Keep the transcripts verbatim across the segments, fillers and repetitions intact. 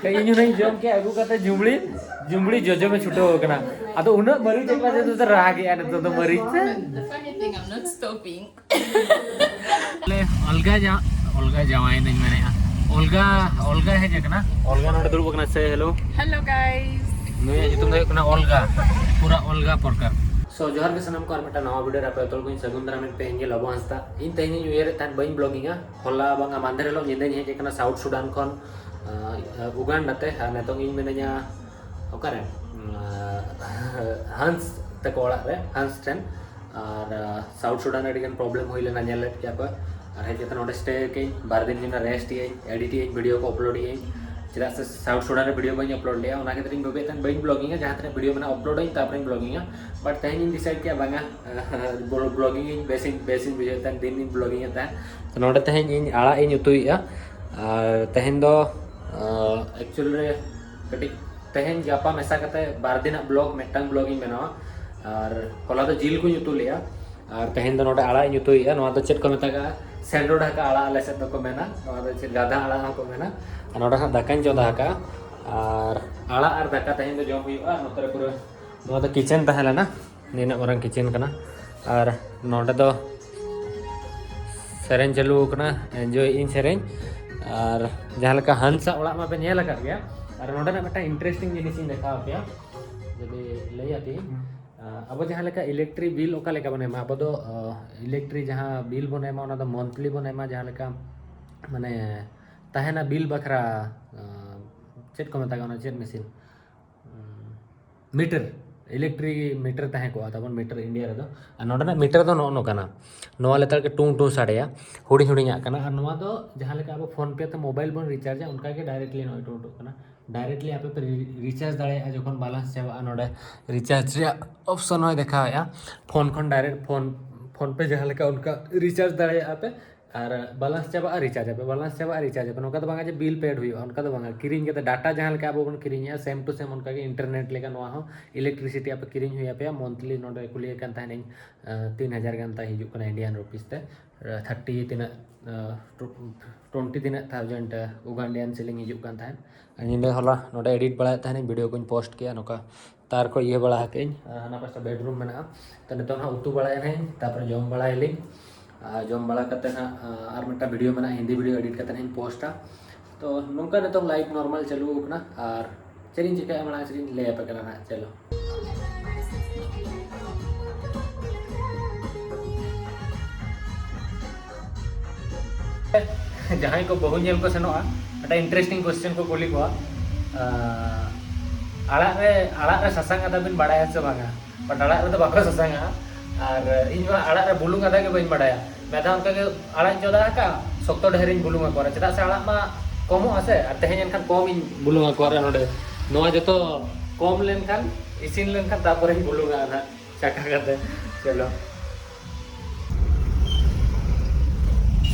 ᱤᱧ ᱦᱚᱸᱧ ᱡᱚᱢ ᱠᱮᱫ, ᱟᱹᱜᱩ ᱠᱟᱛᱮ ᱡᱩᱢᱲᱤ, ᱡᱩᱢᱲᱤ ᱡᱚᱡᱚᱢᱮ ᱪᱷᱩᱴᱟᱹᱣ ᱟᱠᱟᱱᱟ᱾ ᱟᱫᱚ ᱩᱱᱟᱹᱜ ᱢᱟᱹᱨᱤᱪ ᱮᱠᱞᱟ ᱛᱮᱫᱚ ᱨᱟᱜ ᱮᱜᱼᱟ ᱱᱤᱛᱚᱜ ᱫᱚ ᱢᱟᱹᱨᱤᱪ ᱛᱮ᱾ The funny thing, I'm not stopping. ᱚᱞᱜᱟ ᱡᱟ ᱚᱞᱜᱟ ᱡᱟᱶᱟᱭ ᱫᱚᱧ ᱢᱮᱱᱮᱫᱼᱟ, ᱚᱞᱜᱟ, ᱚᱞᱜᱟ ᱦᱮᱡ ᱟᱠᱟᱱᱟ᱾ ᱚᱞᱜᱟ ᱱᱚᱰᱮ ᱫᱩᱲᱩᱵ ᱟᱠᱟᱱᱟ᱾ Say hello. Hello guys. ᱱᱩᱭᱟᱜ ᱧᱩᱛᱩᱢ ᱫᱚ ᱦᱩᱭᱩᱜ ᱠᱟᱱᱟ ᱚᱞᱜᱟ, ᱯᱩᱨᱟ ᱚᱞᱜᱟ ᱯᱨᱚᱠᱟᱨ᱾ So ᱡᱚᱦᱟᱨ ᱜᱮ ᱥᱟᱱᱟᱢ ᱠᱚ, ᱟᱨ ᱢᱤᱫᱴᱟᱝ ᱱᱟᱣᱟ ᱵᱷᱤᱰᱤᱭᱳ ᱨᱮ ᱟᱯᱮ ᱡᱚᱛᱚ ᱦᱚᱲ ᱠᱚᱧ ᱥᱟᱹᱜᱩᱱ ᱫᱟᱨᱟᱢᱮᱫ ᱯᱮ᱾ ᱤᱧ ᱜᱮ ᱞᱚᱵᱚ ᱦᱟᱸᱥᱫᱟ᱾ ᱤᱧ ᱛᱮᱦᱮᱧ ᱤᱧ ᱩᱭᱦᱟᱹᱨᱮᱫ ᱛᱟᱦᱮᱸᱫ ᱵᱟᱹᱧ ᱵᱞᱚᱜᱤᱝᱟ᱾ ᱦᱚᱞᱟ ᱵᱟᱝᱟ ᱢᱟᱦᱫᱮᱨ ᱦᱤᱞᱳᱜ ᱧᱤᱫᱟᱹᱧ ᱦᱮᱡ ᱟᱠᱟᱱᱟ ᱥᱟᱣᱩᱛᱷ ᱥᱩᱰᱟᱱ ᱠᱷᱚᱱ, ᱩᱜᱟᱱᱰᱟ ᱛᱮ᱾ ᱟᱨ ᱱᱤᱛᱚᱝ ᱤᱧ ᱢᱤᱱᱟᱹᱧᱟ ᱚᱠᱟᱨᱮ? ᱦᱟᱱᱥ ᱛᱟᱠᱚ ᱚᱲᱟᱜ ᱨᱮ, ᱦᱟᱱᱥ ᱴᱷᱮᱱ᱾ ᱟᱨ ᱥᱟᱣᱩᱛᱷ ᱥᱩᱰᱟᱱ ᱨᱮ ᱟᱹᱰᱤᱜᱟᱱ ᱯᱨᱚᱵᱞᱮᱢ ᱦᱩᱭ ᱞᱮᱱᱟ, ᱧᱮᱞ ᱞᱮᱫ ᱜᱮᱭᱟ ᱯᱮ᱾ ᱟᱨ ᱦᱮᱡ ᱠᱟᱛᱮ ᱱᱚᱰᱮ ᱥᱴᱮ ᱠᱟᱹᱧ, ᱵᱟᱨ ᱫᱤᱱ ᱦᱩᱭᱱᱟ ᱨᱮᱥᱴ ᱮᱫ ᱟᱹᱧ, ᱮᱰᱤᱴ ᱮᱫ ᱟᱹᱧ, ᱵᱷᱤᱰᱤᱭᱳ ᱠᱚ ᱟᱯᱞᱳᱰ ᱮᱫ ᱟᱹᱧ᱾ ᱪᱮᱫᱟᱜ ᱥᱮ ᱥᱟᱣᱩᱛᱷ ᱥᱩᱰᱟᱱ ᱨᱮ ᱵᱷᱤᱰᱤᱭᱳ ᱵᱟᱹᱧ ᱟᱯᱞᱳᱰ ᱞᱮᱫᱼᱟ, ᱚᱱᱟ ᱠᱷᱟᱹᱛᱤᱨ ᱤᱧ ᱵᱷᱟᱵᱤᱭᱮᱫ ᱛᱟᱦᱮᱸᱫ ᱵᱟᱹᱧ ᱵᱞᱚᱜᱤᱝᱟ, ᱡᱟᱦᱟᱸ ᱛᱤᱱᱟᱹᱜ ᱵᱷᱤᱰᱤᱭᱳ ᱢᱮᱱᱟᱜᱼᱟ ᱟᱯᱞᱳᱰ ᱟᱹᱧ, ᱛᱟᱨᱯᱚᱨᱮᱧ ᱵᱞᱚᱜᱤᱝᱟ᱾ ᱵᱟᱴ ᱛᱮᱦᱮᱧ ᱤᱧ ᱰᱤᱥᱟᱭᱤᱰ ᱠᱮᱫᱼᱟ ᱵᱟᱝᱟ, ᱵᱞᱚᱜᱤᱝ ᱤᱧ ᱵᱮᱥᱤᱧ ᱵᱮᱥᱤᱧ ᱵᱩᱡᱷᱟᱹᱣᱮᱫ ᱛᱟᱦᱮᱸᱫ, ᱫᱤᱱ ᱤᱧ ᱵᱞᱚᱜᱤᱝ ᱮᱫ ᱛᱟᱦᱮᱸᱫ᱾ ᱛᱚ ᱱᱚᱰᱮ ᱛᱮᱦᱮᱧ ᱤᱧ ᱟᱲᱟᱜ ᱤᱧ ᱩᱛᱩᱭᱮᱫᱼᱟ᱾ ᱟᱨ ᱛᱮᱦᱮᱧ ᱫᱚ ᱮᱠᱪᱩᱭᱮᱞ ᱨᱮ ᱠᱟᱹᱴᱤᱡ ᱛᱮᱦᱮᱧ ᱜᱟᱯᱟ ᱢᱮᱥᱟ ᱠᱟᱛᱮ ᱵᱟᱨ ᱫᱤᱱᱟᱜ ᱵᱞᱚᱜ, ᱢᱤᱫᱴᱟᱝ ᱵᱞᱚᱜ ᱤᱧ ᱵᱮᱱᱟᱣᱟ᱾ ᱟᱨ ᱦᱚᱞᱟ ᱫᱚ ᱡᱤᱞ ᱠᱚᱧ ᱩᱛᱩ ᱞᱮᱫᱼᱟ, ᱟᱨ ᱛᱮᱦᱮᱧ ᱫᱚ ᱱᱚᱰᱮ ᱟᱲᱟᱜ ᱤᱧ ᱩᱛᱩᱭᱮᱫᱼᱟ᱾ ᱱᱚᱣᱟ ᱫᱚ ᱪᱮᱫ ᱠᱚ ᱢᱮᱛᱟᱜᱼᱟ? ᱥᱮᱸᱰᱚ ᱰᱷᱟᱠᱟ ᱟᱲᱟᱜ ᱟᱞᱮ ᱥᱮᱫ ᱫᱚᱠᱚ ᱢᱮᱱᱟ, ᱱᱚᱣᱟ ᱫᱚ ᱪᱮᱫ ᱜᱟᱫᱷᱟ ᱟᱲᱟᱜ ᱦᱚᱸᱠᱚ ᱢᱮᱱᱟ᱾ ᱟᱨ ᱱᱚᱰᱮ ᱦᱟᱸᱜ ᱫᱟᱠᱟᱧ ᱪᱚᱸᱫᱟ ᱟᱠᱟᱫᱼᱟ, ᱟᱨ ᱟᱲᱟᱜ ᱟᱨ ᱫᱟᱠᱟ ᱛᱮᱦᱮᱧ ᱫᱚ ᱡᱚᱢ ᱦᱩᱭᱩᱜᱼᱟ᱾ ᱱᱚᱛᱮ ᱨᱮ ᱯᱩᱨᱟᱹ ᱱᱚᱣᱟ ᱫᱚ ᱠᱤᱪᱮᱱ ᱛᱟᱦᱮᱸ ᱞᱮᱱᱟ, ᱱᱤᱱᱟᱹᱜ ᱢᱟᱨᱟᱝ ᱠᱤᱪᱮᱱ ᱠᱟᱱᱟ᱾ ᱟᱨ ᱱᱚᱰᱮ ᱫᱚ ᱥᱮᱨᱮᱧ ᱪᱟᱹᱞᱩ ᱟᱠᱟᱱᱟ, ᱮᱱᱡᱚᱭᱮᱫ ᱟᱹᱧ ᱥᱮᱨᱮᱧ᱾ ᱟᱨ ᱡᱟᱦᱟᱸ ᱞᱮᱠᱟ ᱦᱟᱱᱥᱟᱜ ᱚᱲᱟᱜ ᱢᱟᱯᱮ ᱧᱮᱞ ᱟᱠᱟᱫ ᱜᱮᱭᱟ, ᱟᱨ ᱱᱚᱰᱮᱱᱟᱜ ᱢᱤᱫᱴᱟᱝ ᱤᱱᱴᱟᱨᱮᱥᱴᱤᱝ ᱡᱤᱱᱤᱥ ᱤᱧ ᱫᱮᱠᱷᱟᱣ ᱟᱯᱮᱭᱟ᱾ ᱡᱩᱫᱤ ᱞᱟᱹᱭ ᱟᱯᱮᱭᱟᱹᱧ, ᱟᱵᱚ ᱡᱟᱦᱟᱸ ᱞᱮᱠᱟ ᱤᱞᱮᱠᱴᱨᱤᱠ ᱵᱤᱞ ᱚᱠᱟ ᱞᱮᱠᱟ ᱵᱚᱱ ᱮᱢᱟ, ᱟᱵᱚ ᱫᱚ ᱤᱞᱮᱠᱴᱨᱤᱠ ᱡᱟᱦᱟᱸ ᱵᱤᱞ ᱵᱚᱱ ᱮᱢᱟ, ᱚᱱᱟ ᱫᱚ ᱢᱚᱱᱛᱷᱞᱤ ᱵᱚᱱ ᱮᱢᱟ, ᱡᱟᱦᱟᱸ ᱞᱮᱠᱟ ᱢᱟᱱᱮ ᱛᱟᱦᱮᱱᱟ ᱵᱤᱞ ᱵᱟᱠᱷᱨᱟ᱾ ᱪᱮᱫ ᱠᱚ ᱢᱮᱛᱟᱜᱼᱟ ᱚᱱᱟ, ᱪᱮᱫ ᱢᱮᱥᱤᱱ? ᱢᱤᱴᱟᱨ, ᱤᱞᱮᱠᱴᱨᱤᱠ ᱢᱤᱴᱟᱨ ᱛᱟᱦᱮᱸ ᱠᱚᱜᱼᱟ ᱛᱟᱵᱚᱱ ᱢᱤᱴᱟᱨ ᱤᱱᱰᱤᱭᱟ ᱨᱮᱫᱚ᱾ ᱟᱨ ᱱᱚᱰᱮᱱᱟᱜ ᱢᱤᱴᱟᱨ ᱫᱚ ᱱᱚᱜᱼᱚ ᱱᱚᱝᱠᱟᱱᱟ, ᱱᱚᱣᱟ ᱞᱮᱛᱟᱲ ᱜᱮ ᱴᱩᱝ ᱴᱩᱝ ᱥᱟᱰᱮᱭᱟ, ᱦᱩᱰᱤᱧ ᱦᱩᱰᱤᱧᱟᱜ ᱠᱟᱱᱟ᱾ ᱟᱨ ᱱᱚᱣᱟ ᱫᱚ ᱡᱟᱦᱟᱸ ᱞᱮᱠᱟ ᱟᱵᱚ ᱯᱷᱳᱱ ᱯᱮ ᱛᱮ ᱢᱳᱵᱟᱭᱤᱞ ᱵᱚᱱ ᱨᱤᱪᱟᱨᱡᱟ, ᱚᱱᱠᱟ ᱜᱮ ᱰᱟᱭᱨᱮᱠᱴᱞᱤ ᱱᱚᱜᱼᱚᱭ ᱴᱩᱝ ᱴᱩᱝ ᱠᱟᱱᱟ᱾ ᱰᱟᱭᱨᱮᱠᱴᱞᱤ ᱟᱯᱮ ᱯᱮ ᱨᱤᱪᱟᱨᱡᱽ ᱫᱟᱲᱮᱭᱟᱜᱼᱟ᱾ ᱡᱚᱠᱷᱚᱱ ᱵᱮᱞᱮᱱᱥ ᱪᱟᱵᱟᱜᱼᱟ, ᱱᱚᱰᱮ ᱨᱤᱪᱟᱨᱡᱽ ᱨᱮᱭᱟᱜ ᱚᱯᱥᱚᱱ ᱦᱚᱸᱭ ᱫᱮᱠᱷᱟᱣᱮᱫᱼᱟ᱾ ᱯᱷᱳᱱ ᱠᱷᱚᱱ ᱰᱟᱭᱨᱮᱠᱴ ᱯᱷᱳᱱ, ᱯᱷᱳᱱ ᱯᱮ ᱡᱟᱦᱟᱸ ᱞᱮᱠᱟ, ᱚᱱᱠᱟ ᱨᱤᱪᱟᱨᱡᱽ ᱫᱟᱲᱮᱭᱟᱜᱼᱟ ᱯᱮ᱾ ᱟᱨ ᱵᱮᱞᱮᱱᱥ ᱪᱟᱵᱟᱜᱼᱟ, ᱨᱤᱪᱟᱨᱡᱽ ᱟᱯᱮ, ᱵᱮᱞᱮᱱᱥ ᱪᱟᱵᱟᱜᱼᱟ, ᱨᱤᱪᱟᱨᱡᱽ ᱟᱯᱮ᱾ ᱱᱚᱝᱠᱟ ᱫᱚ ᱵᱟᱝᱟ ᱡᱮ ᱵᱤᱞ ᱯᱮᱰ ᱦᱩᱭᱩᱜᱼᱟ, ᱚᱱᱠᱟ ᱫᱚ ᱵᱟᱝᱟ᱾ ᱠᱤᱨᱤᱧ ᱠᱟᱛᱮ ᱰᱟᱴᱟ ᱡᱟᱦᱟᱸ ᱞᱮᱠᱟ ᱟᱵᱚ ᱵᱚᱱ ᱠᱤᱨᱤᱧᱮᱜᱼᱟ, ᱥᱮᱢ ᱴᱩ ᱥᱮᱢ ᱚᱱᱠᱟ ᱜᱮ ᱤᱱᱴᱟᱨᱱᱮᱴ ᱞᱮᱠᱟ ᱱᱚᱣᱟ ᱦᱚᱸ ᱤᱞᱮᱠᱴᱨᱤᱥᱤᱴᱤ ᱟᱯᱮ ᱠᱤᱨᱤᱧ ᱦᱩᱭ ᱟᱯᱮᱭᱟ᱾ ᱢᱚᱱᱛᱷᱞᱤ ᱱᱚᱰᱮ ᱠᱩᱞᱤᱭᱮ ᱠᱟᱱ ᱛᱟᱦᱮᱱᱟᱹᱧ, ᱟᱸ, ᱛᱤᱱ ᱦᱟᱡᱟᱨ ᱜᱟᱱ ᱛᱟᱭ ᱦᱤᱡᱩᱜ ᱠᱟᱱᱟ ᱤᱱᱰᱤᱭᱟᱱ ᱨᱩᱯᱤᱥ ᱛᱮ, ᱟᱸ, ᱛᱷᱟᱨᱴᱤ ᱛᱤᱱᱟᱹᱜ ᱴᱩᱣᱮᱱᱴᱤ ᱛᱤᱱᱟᱹᱜ ᱛᱷᱟᱣᱡᱮᱱᱰ ᱩᱜᱟᱱᱰᱤᱭᱟᱱ ᱥᱤᱞᱤᱝ ᱦᱤᱡᱩᱜ ᱠᱟᱱ ᱛᱟᱦᱮᱸᱫ᱾ ᱟᱨ ᱧᱤᱫᱟᱹ ᱦᱚᱞᱟ ᱱᱚᱰᱮ ᱮᱰᱤᱴ ᱵᱟᱲᱟᱭᱮᱫ ᱛᱟᱦᱮᱱᱤᱧ, ᱵᱷᱤᱰᱤᱭᱳ ᱠᱚᱧ ᱯᱳᱥᱴ ᱠᱮᱜᱼᱟ, ᱱᱚᱝᱠᱟ ᱛᱟᱨ ᱠᱚ ᱤᱭᱟᱹ ᱵᱟᱲᱟ ᱟᱠᱟᱫᱟᱹᱧ᱾ ᱟᱨ ᱦᱟᱱᱟ ᱯᱟᱥᱴᱟ ᱵᱮᱰᱨᱩᱢ ᱢᱮᱱᱟᱜᱼᱟ᱾ ᱛᱚ ᱱᱤᱛᱚᱜ ᱦᱟᱸᱜ ᱩᱛᱩ ᱵᱟᱲᱟᱭᱟ ᱱᱟᱦᱟᱜ, ᱛᱟᱨᱯᱚᱨᱮ ᱡᱚᱢ ᱵᱟᱲᱟᱭᱟᱞᱤᱧ᱾ ᱟᱨ ᱡᱚᱢ ᱵᱟᱲᱟ ᱠᱟᱛᱮ ᱦᱟᱸᱜ ᱟᱨ ᱢᱤᱫᱴᱟᱝ ᱵᱷᱤᱰᱤᱭᱳ ᱢᱮᱱᱟᱜᱼᱟ, ᱦᱤᱱᱫᱤ ᱵᱷᱤᱰᱤᱭᱳ ᱮᱰᱤᱴ ᱠᱟᱛᱮ ᱦᱟᱸᱜ ᱤᱧ ᱯᱳᱥᱴᱟ᱾ ᱛᱚ ᱱᱚᱝᱠᱟ ᱱᱤᱛᱚᱝ ᱞᱟᱭᱤᱯᱷ ᱱᱚᱨᱢᱟᱞ ᱪᱟᱹᱞᱩ ᱟᱠᱟᱱᱟ᱾ ᱟᱨ ᱪᱮᱫ ᱤᱧ ᱪᱤᱠᱟᱹᱭᱟ ᱢᱟᱲᱟᱝ ᱥᱮᱫ ᱤᱧ ᱞᱟᱹᱭ ᱟᱯᱮ ᱠᱟᱱᱟ ᱱᱟᱦᱟᱜ᱾ ᱪᱚᱞᱚ᱾ ᱡᱟᱦᱟᱸᱭ ᱠᱚ ᱵᱟᱹᱦᱩ ᱧᱮᱞ ᱠᱚ ᱥᱮᱱᱚᱜᱼᱟ, ᱢᱤᱫᱴᱟᱝ ᱤᱱᱴᱟᱨᱮᱥᱴᱤᱝ ᱠᱚᱥᱪᱮᱱ ᱠᱚ ᱠᱩᱞᱤ ᱠᱚᱣᱟ, ᱟᱸ, ᱟᱲᱟᱜ ᱨᱮ, ᱟᱲᱟᱜ ᱨᱮ ᱥᱟᱥᱟᱝ ᱟᱫᱟ ᱵᱤᱱ ᱵᱟᱲᱟᱭᱟ ᱥᱮ ᱵᱟᱝᱟ? ᱵᱟᱴ ᱟᱲᱟᱜ ᱨᱮᱫᱚ ᱵᱟᱠᱚ ᱥᱟᱥᱟᱝᱟ᱾ ᱟᱨ ᱤᱧ ᱢᱟ ᱟᱲᱟᱜ ᱨᱮ ᱵᱩᱞᱩᱝ ᱟᱫᱟ ᱜᱮ ᱵᱟᱹᱧ ᱵᱟᱲᱟᱭᱟ᱾ ᱢᱤᱫ ᱫᱷᱟᱣ ᱚᱱᱠᱟ ᱜᱮ ᱟᱲᱟᱜ ᱤᱧ ᱪᱚᱸᱫᱟ ᱟᱠᱟᱫᱼᱟ, ᱥᱚᱠᱛᱚ ᱰᱷᱮᱨ ᱤᱧ ᱵᱩᱞᱩᱝ ᱟᱠᱚ ᱠᱟᱱᱟ, ᱪᱮᱫᱟᱜ ᱥᱮ ᱟᱲᱟᱜ ᱢᱟ ᱠᱚᱢᱚᱜᱼᱟ ᱥᱮ᱾ ᱟᱨ ᱛᱮᱦᱮᱧ ᱮᱱᱠᱷᱟᱱ ᱠᱚᱢ ᱤᱧ ᱵᱩᱞᱩᱝ ᱟᱠᱚ ᱠᱟᱱᱟ ᱱᱚᱰᱮ᱾ ᱱᱚᱣᱟ ᱡᱚᱛᱚ ᱠᱚᱢ ᱞᱮᱱᱠᱷᱟᱱ, ᱤᱥᱤᱱ ᱞᱮᱱᱠᱷᱟᱱ ᱛᱟᱨᱯᱚᱨᱮᱧ ᱵᱩᱞᱩᱝᱟ ᱱᱟᱦᱟᱜ ᱪᱟᱠᱷᱟ ᱠᱟᱛᱮ᱾ ᱪᱚᱞᱚ᱾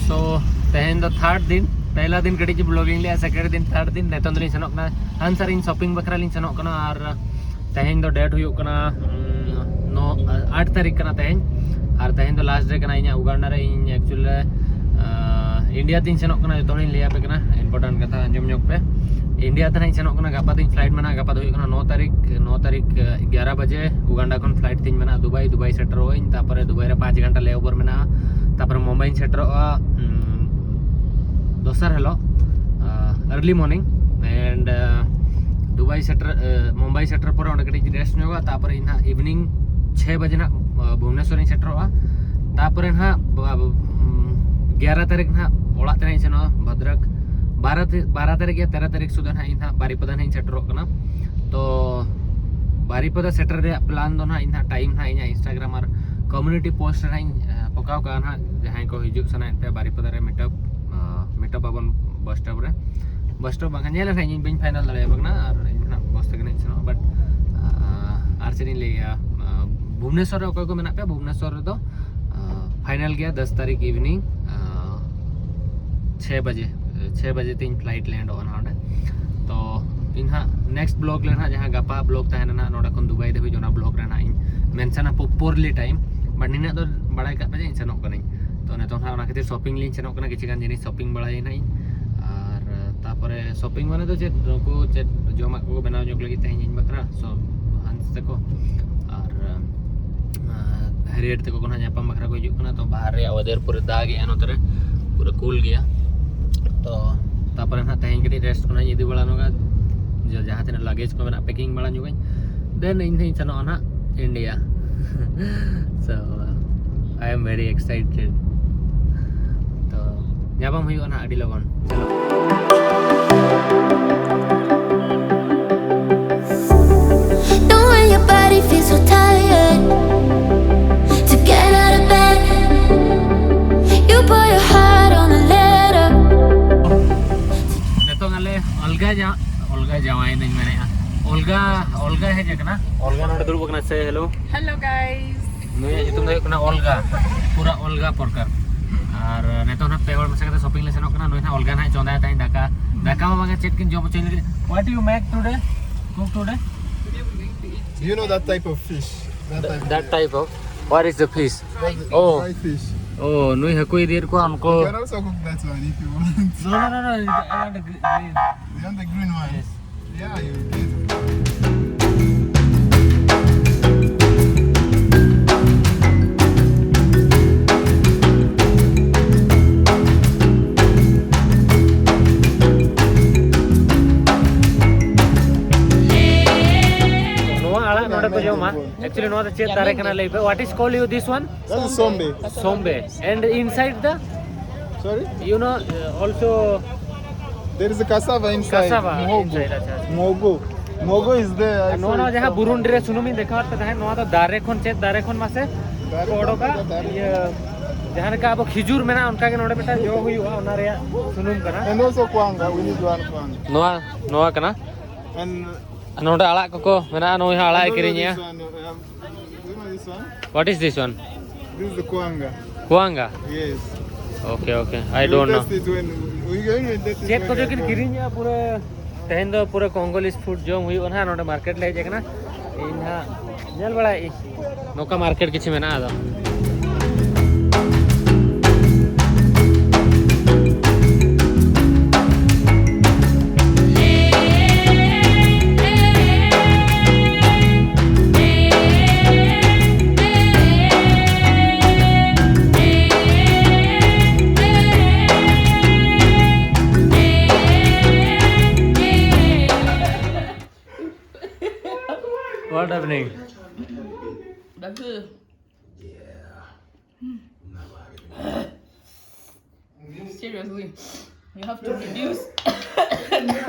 So ᱛᱮᱦᱮᱧ ᱫᱚ ᱛᱷᱟᱨᱰ ᱫᱤᱱ᱾ ᱯᱮᱦᱞᱟ ᱫᱤᱱ ᱠᱟᱹᱴᱤᱡ ᱵᱞᱚᱜᱤᱝ ᱞᱮᱜᱼᱟ, ᱥᱮᱠᱮᱱᱰ ᱫᱤᱱ, ᱛᱷᱟᱨᱰ ᱫᱤᱱ᱾ ᱱᱤᱛᱚᱝ ᱫᱚᱞᱤᱧ ᱥᱮᱱᱚᱜ ᱠᱟᱱᱟ ᱦᱟᱱᱥᱟᱨᱤᱧ ᱥᱚᱯᱤᱝ ᱵᱟᱠᱷᱨᱟ ᱞᱤᱧ ᱥᱮᱱᱚᱜ ᱠᱟᱱᱟ᱾ ᱟᱨ ᱛᱮᱦᱮᱧ ᱫᱚ ᱰᱮᱴ ᱦᱩᱭᱩᱜ ᱠᱟᱱᱟ, ᱩᱢ, ᱱᱚ ᱟᱴ ᱛᱟᱹᱨᱤᱠᱷ ᱠᱟᱱᱟ ᱛᱮᱦᱮᱧ᱾ ᱟᱨ ᱛᱮᱦᱮᱧ ᱫᱚ ᱞᱟᱥᱴ ᱰᱮ ᱠᱟᱱᱟ ᱤᱧᱟᱹᱜ ᱩᱜᱟᱱᱰᱟ ᱨᱮ᱾ ᱤᱧ ᱮᱠᱪᱩᱭᱮᱞᱤ ᱤᱱᱰᱤᱭᱟ ᱛᱤᱧ ᱥᱮᱱᱚᱜ ᱠᱟᱱᱟ, ᱡᱚᱛᱚ ᱦᱚᱲᱤᱧ ᱞᱟᱹᱭ ᱟᱯᱮ ᱠᱟᱱᱟ, ᱤᱢᱯᱚᱨᱴᱮᱱᱴ ᱠᱟᱛᱷᱟ ᱟᱸᱡᱚᱢ ᱧᱚᱜ ᱯᱮ᱾ ᱤᱱᱰᱤᱭᱟ ᱛᱮ ᱱᱟᱦᱟᱜ ᱤᱧ ᱥᱮᱱᱚᱜ ᱠᱟᱱᱟ, ᱜᱟᱯᱟ ᱛᱤᱧ ᱯᱷᱞᱟᱭᱤᱴ ᱢᱮᱱᱟᱜᱼᱟ᱾ ᱜᱟᱯᱟ ᱫᱚ ᱦᱩᱭᱩᱜ ᱠᱟᱱᱟ ᱱᱚ ᱛᱟᱹᱨᱤᱠᱷ, ᱱᱚ ᱛᱟᱹᱨᱤᱠᱷ ᱮᱜᱟᱨᱚ ᱵᱟᱡᱮ ᱩᱜᱟᱱᱰᱟ ᱠᱷᱚᱱ ᱯᱷᱞᱟᱭᱤᱴ ᱛᱤᱧ ᱢᱮᱱᱟᱜᱼᱟ ᱫᱩᱵᱟᱭ᱾ ᱫᱩᱵᱟᱭ ᱥᱮᱴᱮᱨᱚᱜ ᱟᱹᱧ, ᱛᱟᱨᱯᱚᱨᱮ ᱫᱩᱵᱟᱭ ᱨᱮ ᱯᱟᱸᱪ ᱜᱷᱚᱱᱴᱟ ᱞᱮ ᱳᱵᱷᱟᱨ ᱢᱮᱱᱟᱜᱼᱟ᱾ ᱛᱟᱨᱯᱚᱨᱮ ᱢᱩᱢᱵᱟᱭᱤᱧ ᱥᱮᱴᱮᱨᱚᱜᱼᱟ, ᱩᱢ, ᱫᱚᱥᱟᱨ ᱦᱤᱞᱳᱜ ᱟᱨᱞᱤ ᱢᱚᱨᱱᱤᱝ᱾ ᱮᱱᱰ ᱫᱩᱵᱟᱭ ᱥᱮᱴᱮᱨ, ᱮ, ᱢᱩᱢᱵᱟᱭ ᱥᱮᱴᱮᱨ ᱯᱚᱨᱮ ᱚᱸᱰᱮ ᱠᱟᱹᱴᱤᱡ ᱨᱮᱥᱴ ᱧᱚᱜᱟ᱾ ᱛᱟᱨᱯᱚᱨᱮ ᱤᱧ ᱦᱟᱸᱜ ᱤᱵᱷᱤᱱᱤᱝ ᱪᱷᱚᱭ ᱵᱟᱡᱮ ᱱᱟᱜ, ᱟ, ᱵᱷᱩᱵᱽᱱᱮᱥᱚᱨᱤᱧ ᱥᱮᱴᱮᱨᱚᱜᱼᱟ᱾ ᱛᱟᱨᱯᱚᱨᱮ ᱱᱟᱦᱟᱜ ᱵᱟ-, ᱩᱢ, ᱮᱜᱟᱨᱚ ᱛᱟᱹᱨᱤᱠᱷ ᱱᱟᱦᱟᱜ ᱚᱲᱟᱜ ᱛᱮ ᱱᱟᱦᱟᱜ ᱤᱧ ᱥᱮᱱᱚᱜᱼᱟ ᱵᱷᱚᱫᱨᱚᱠ᱾ ᱵᱟᱨᱚ ᱛᱮ-, ᱵᱟᱨᱚ ᱛᱟᱹᱨᱤᱠᱷ ᱭᱟ ᱛᱮᱨᱚ ᱛᱟᱹᱨᱤᱠᱷ ᱥᱩᱫᱷᱟᱹ ᱱᱟᱦᱟᱜ ᱤᱧ ᱱᱟᱦᱟᱜ ᱵᱟᱨᱤᱯᱟᱫᱟ ᱱᱟᱦᱟᱜ ᱤᱧ ᱥᱮᱴᱮᱨᱚᱜ ᱠᱟᱱᱟ᱾ ᱛᱚ ᱵᱟᱨᱤᱯᱟᱫᱟ ᱥᱮᱴᱮᱨ ᱨᱮᱭᱟᱜ ᱯᱞᱟᱱ ᱫᱚ ᱱᱟᱦᱟᱜ ᱤᱧ ᱱᱟᱦᱟᱜ ᱴᱟᱭᱤᱢ ᱱᱟᱦᱟᱜ ᱤᱧᱟᱹᱜ ᱤᱱᱥᱴᱟᱜᱨᱟᱢ ᱟᱨ ᱠᱚᱢᱤᱭᱩᱱᱤᱴᱤ ᱯᱳᱥᱴ ᱨᱮ ᱱᱟᱦᱟᱜ ᱤᱧ, ᱮ, ᱯᱚᱠᱟᱣ ᱠᱟᱜᱼᱟ ᱱᱟᱦᱟᱜ᱾ ᱡᱟᱦᱟᱸᱭ ᱠᱚ ᱦᱤᱡᱩᱜ ᱥᱟᱱᱟᱭᱮᱫ ᱯᱮᱭᱟ ᱵᱟᱨᱤᱯᱟᱫᱟ ᱨᱮ ᱢᱤᱴᱟᱯ, ᱟ, ᱢᱤᱴᱟᱯ ᱟᱵᱚᱱ ᱵᱟᱥ ᱥᱴᱚᱯ ᱨᱮ᱾ ᱵᱟᱥ ᱥᱴᱚᱯ ᱵᱟᱝᱠᱷᱟᱱ ᱧᱮᱞ ᱞᱮᱠᱷᱟᱱ ᱤᱧ ᱵᱟᱹᱧ ᱯᱷᱟᱭᱱᱟᱞ ᱫᱟᱲᱮᱭᱟᱜ ᱠᱟᱱᱟ, ᱟᱨ ᱤᱧ ᱱᱟᱦᱟᱜ ᱵᱟᱥ ᱛᱮᱜᱮ ᱱᱟᱦᱟᱜ ᱤᱧ ᱥᱮᱱᱚᱜᱼᱟ᱾ ᱵᱟᱴ, ᱟ, ᱟᱨ ᱪᱮᱫ ᱤᱧ ᱞᱟᱹᱭᱟ, ᱟ, ᱵᱷᱩᱵᱽᱱᱮᱥᱚᱨ ᱨᱮ ᱚᱠᱚᱭ ᱠᱚ ᱢᱮᱱᱟᱜ ᱯᱮᱭᱟ, ᱵᱷᱩᱵᱽᱱᱮᱥᱚᱨ ᱨᱮᱫᱚ, ᱟ, ᱯᱷᱟᱭᱱᱟᱞ ᱜᱮᱭᱟ ᱫᱚᱥ ᱛᱟᱹᱨᱤᱠᱷ ᱤᱵᱷᱤᱱᱤᱝ, ᱟ, ᱪᱷᱚᱭ ᱵᱟᱡᱮ, ᱪᱷᱚᱭ ᱵᱟᱡᱮ ᱛᱮ ᱤᱧ ᱯᱷᱞᱟᱭᱤᱴ ᱞᱮᱱᱰᱚᱜᱼᱟ ᱱᱟᱦᱟᱜ ᱚᱸᱰᱮ᱾ ᱛᱚ ᱤᱧ ᱦᱟᱸᱜ ᱱᱮᱠᱥᱴ ᱵᱞᱚᱜ ᱨᱮ ᱱᱟᱦᱟᱜ, ᱡᱟᱦᱟᱸ ᱜᱟᱯᱟ ᱵᱞᱚᱜ ᱛᱟᱦᱮᱱᱟ ᱱᱟᱦᱟᱜ ᱱᱚᱰᱮ ᱠᱷᱚᱱ ᱫᱩᱵᱟᱭ ᱫᱷᱟᱹᱵᱤᱡ, ᱚᱱᱟ ᱵᱞᱚᱜ ᱨᱮ ᱱᱟᱦᱟᱜ ᱤᱧ ᱢᱮᱱᱥᱚᱱᱟ ᱯᱨᱚᱯᱟᱨᱞᱤ ᱴᱟᱭᱤᱢ᱾ ᱵᱟᱴ ᱱᱤᱱᱟᱹᱜ ᱫᱚ ᱵᱟᱲᱟᱭ ᱠᱟᱜ ᱯᱮ ᱡᱮ ᱤᱧ ᱥᱮᱱᱚᱜ ᱠᱟᱹᱱᱟᱹᱧ᱾ ᱛᱚ ᱱᱤᱛᱚᱝ ᱦᱟᱸᱜ ᱚᱱᱟ ᱠᱷᱟᱹᱛᱤᱨ ᱥᱚᱯᱤᱝ ᱞᱤᱧ ᱥᱮᱱᱚᱜ ᱠᱟᱱᱟ, ᱠᱤᱪᱷᱩ ᱜᱟᱱ ᱡᱤᱱᱤᱥ ᱥᱚᱯᱤᱝ ᱵᱟᱲᱟᱭᱟ ᱱᱟᱜ ᱤᱧ᱾ ᱟᱨ ᱛᱟᱯᱚᱨᱮ ᱥᱚᱯᱤᱝ ᱢᱟᱱᱮ ᱫᱚ ᱪᱮᱫ, ᱱᱩᱠᱩ ᱪᱮᱫ ᱡᱚᱢᱟᱜ ᱠᱚᱠᱚ ᱵᱮᱱᱟᱣ ᱧᱚᱜ ᱞᱟᱹᱜᱤᱫ ᱛᱮᱦᱮᱧ ᱤᱧ ᱵᱟᱠᱷᱨᱟ, ᱥᱚ ᱦᱟᱱᱥ ᱛᱟᱠᱚ ᱟᱨ ᱦᱮᱨᱤᱭᱮᱴ ᱛᱟᱠᱚ ᱠᱚ ᱱᱟᱜ ᱧᱟᱯᱟᱢ ᱵᱟᱠᱷᱨᱟ ᱠᱚ ᱦᱤᱡᱩᱜ ᱠᱟᱱᱟ᱾ ᱛᱚ ᱵᱟᱦᱟᱨ ᱨᱮᱭᱟᱜ ᱳᱭᱮᱫᱟᱨ ᱯᱩᱨᱟᱹ ᱫᱟᱜ ᱮᱜᱼᱟ ᱱᱚᱛᱮ ᱨᱮ, ᱯᱩᱨᱟᱹ ᱠᱩᱞ ᱜᱮᱭᱟ᱾ ᱛᱚ ᱛᱟᱯᱚᱨᱮ ᱱᱟᱜ ᱛᱮᱦᱮᱧ ᱠᱟᱹᱴᱤᱡ ᱨᱮᱥᱴ ᱠᱷᱚᱱᱟᱜ ᱤᱧ ᱤᱫᱤ ᱵᱟᱲᱟ ᱧᱚᱜᱟ, ᱡᱟ- ᱡᱟᱦᱟᱸ ᱛᱤᱱᱟᱹᱜ ᱞᱟᱜᱮᱡᱽ ᱠᱚ ᱢᱮᱱᱟᱜ ᱯᱮᱠᱤᱝ ᱵᱟᱲᱟ ᱧᱚᱜᱟᱹᱧ, ᱫᱮᱱ ᱤᱧ ᱦᱚᱸᱧ ᱥᱮᱱᱚᱜᱼᱟ ᱱᱟᱜ India. So I am very excited. ᱛᱚ ᱧᱟᱯᱟᱢ ᱦᱩᱭᱩᱜᱼᱟ ᱱᱟᱜ ᱟᱹᱰᱤ ᱞᱚᱜᱚᱱ᱾ ᱪᱚᱞᱚ᱾ Knowing your body feels so tired to get out of bed. You put your heart on a letter. ᱱᱤᱛᱚᱝ ᱟᱞᱮ ᱚᱞᱜᱟ ᱡᱟ ᱚᱞᱜᱟ ᱡᱟᱶᱟᱭ ᱫᱚᱧ ᱢᱮᱱᱮᱫᱼᱟ, ᱚᱞᱜᱟ ᱚᱞᱜᱟ ᱦᱮᱡ ᱟᱠᱟᱱᱟ᱾ ᱚᱞᱜᱟ ᱱᱚᱰᱮ ᱫᱩᱲᱩᱵ ᱟᱠᱟᱱᱟ᱾ Say hello. Hello guys. ᱱᱩᱭᱟᱜ ᱧᱩᱛᱩᱢ ᱫᱚ ᱦᱩᱭᱩᱜ ᱠᱟᱱᱟ ᱚᱞᱜᱟ, ᱯᱩᱨᱟ ᱚᱞᱜᱟ ᱯᱨᱚᱠᱟᱨ᱾ ᱟᱨ ᱱᱤᱛᱚᱝ ᱱᱟᱜ ᱯᱮ ᱦᱚᱲ ᱢᱮᱥᱟ ᱠᱟᱛᱮ ᱥᱚᱯᱤᱝ ᱞᱮ ᱥᱮᱱᱚᱜ ᱠᱟᱱᱟ᱾ ᱱᱩᱭ ᱱᱟᱜ ᱚᱞᱜᱟ ᱱᱟᱜ ᱪᱚᱸᱫᱟᱭᱟ ᱛᱟᱦᱮᱸᱧ ᱫᱟᱠᱟ, ᱫᱟᱠᱟ ᱦᱚᱸ ᱵᱟᱝᱟ, ᱪᱮᱫ ᱠᱤᱱ ᱡᱚᱢ ᱦᱚᱪᱚᱧ ᱞᱟᱹᱜᱤᱫ᱾ What you make today? Cook today? Do you know that type of fish? That type. That type of, what is the fish? That's the Oh. Fry fish. Oh, ᱱᱩᱭ ᱦᱟᱹᱠᱩᱭ ᱤᱫᱤᱭᱮᱫ ᱠᱚᱣᱟ ᱩᱱᱠᱩ᱾ You can also cook that one if you want. No, no, no, no. I want a gr- green. You want the green one? Yes. Yeah, you did. ᱱᱚᱣᱟ ᱟᱲᱟᱜ ᱱᱚᱰᱮ ᱠᱚ ᱡᱚᱢᱟ᱾ Actually ᱱᱚᱣᱟ ᱫᱚ ᱪᱮᱫ ᱫᱟᱨᱮ ᱠᱟᱱᱟ ᱞᱟᱹᱭ ᱯᱮ? What is call you this one? That's a sombe. Sombe. And inside the, Sorry? you know, uh, also There is a cassava inside. Cassava Muhogo. Inside, ᱟᱪᱪᱷᱟ, ᱟᱪᱪᱷᱟ᱾ Muhogo. Muhogo is there. I ᱟᱨ ᱱᱚᱣᱟ saw ᱱᱚᱣᱟ it ᱡᱟᱦᱟᱸ from- ᱵᱩᱨᱩᱱᱰᱤ ᱨᱮ ᱥᱩᱱᱩᱢᱤᱧ ᱫᱮᱠᱷᱟᱣᱟᱫ ᱯᱮ ᱛᱟᱦᱮᱸᱫ, ᱱᱚᱣᱟ ᱫᱚ ᱫᱟᱨᱮ ᱠᱷᱚᱱ ᱪᱮᱫ ᱫᱟᱨᱮ ᱠᱷᱚᱱ ᱫᱟᱨᱮ ᱠᱚ ᱠᱷᱚᱱ ᱚᱰᱚᱠᱟ? ᱫᱟᱨᱮ᱾ ᱤᱭᱟᱹ ᱡᱟᱦᱟᱸ ᱞᱮᱠᱟ ᱟᱵᱚ ᱠᱷᱤᱡᱩᱨ ᱢᱮᱱᱟᱜᱼᱟ, ᱚᱱᱠᱟ ᱜᱮ ᱱᱚᱰᱮ ᱢᱤᱫᱴᱟᱝ ᱡᱚ ᱦᱩᱭᱩᱜᱼᱟ, ᱚᱱᱟ ᱨᱮᱭᱟᱜ ᱥᱩᱱᱩᱢ ᱠᱟᱱᱟ᱾ And also kwanga. We need one kwanga. ᱱᱚᱣᱟ ᱱᱚᱣᱟ ᱠᱟᱱᱟ᱾ And ᱱᱚᱰᱮ ᱟᱲᱟᱜ ᱠᱚᱠᱚ ᱢᱮᱱᱟᱜᱼᱟ, ᱱᱩᱭ ᱦᱚᱸ ᱟᱲᱟᱜ ᱮ and also ᱠᱤᱨᱤᱧᱮᱜᱼᱟ᱾ This one. Uh, you know this one? What is this one? This is the kwanga. Kwanga. Yes. Okay, okay. I We'll don't know. Test it when we can even test it ᱪᱮᱫ when ᱠᱚᱪᱚ we ᱠᱤᱱ go. ᱠᱤᱨᱤᱧᱮᱜᱼᱟ ᱯᱩᱨᱟᱹ᱾ ᱛᱮᱦᱮᱧ ᱫᱚ ᱯᱩᱨᱟᱹ ᱠᱚᱝᱜᱳᱞᱤᱥ food ᱡᱚᱢ ᱦᱩᱭᱩᱜᱼᱟ ᱱᱟᱦᱟᱜ᱾ ᱱᱚᱰᱮ ᱢᱟᱨᱠᱮᱴ ᱞᱮ ᱦᱮᱡ ᱟᱠᱟᱱᱟ᱾ ᱤᱧ ᱱᱟᱦᱟᱜ ᱧᱮᱞ ᱵᱟᱲᱟᱭᱮᱫ ᱟᱹᱧ ᱱᱚᱝᱠᱟ ᱢᱟᱨᱠᱮᱴ ᱠᱤᱪᱷᱩ ᱢᱮᱱᱟᱜᱼᱟ᱾ ᱟᱫᱚ What happening? Bagus. Seriously, you have to reduce.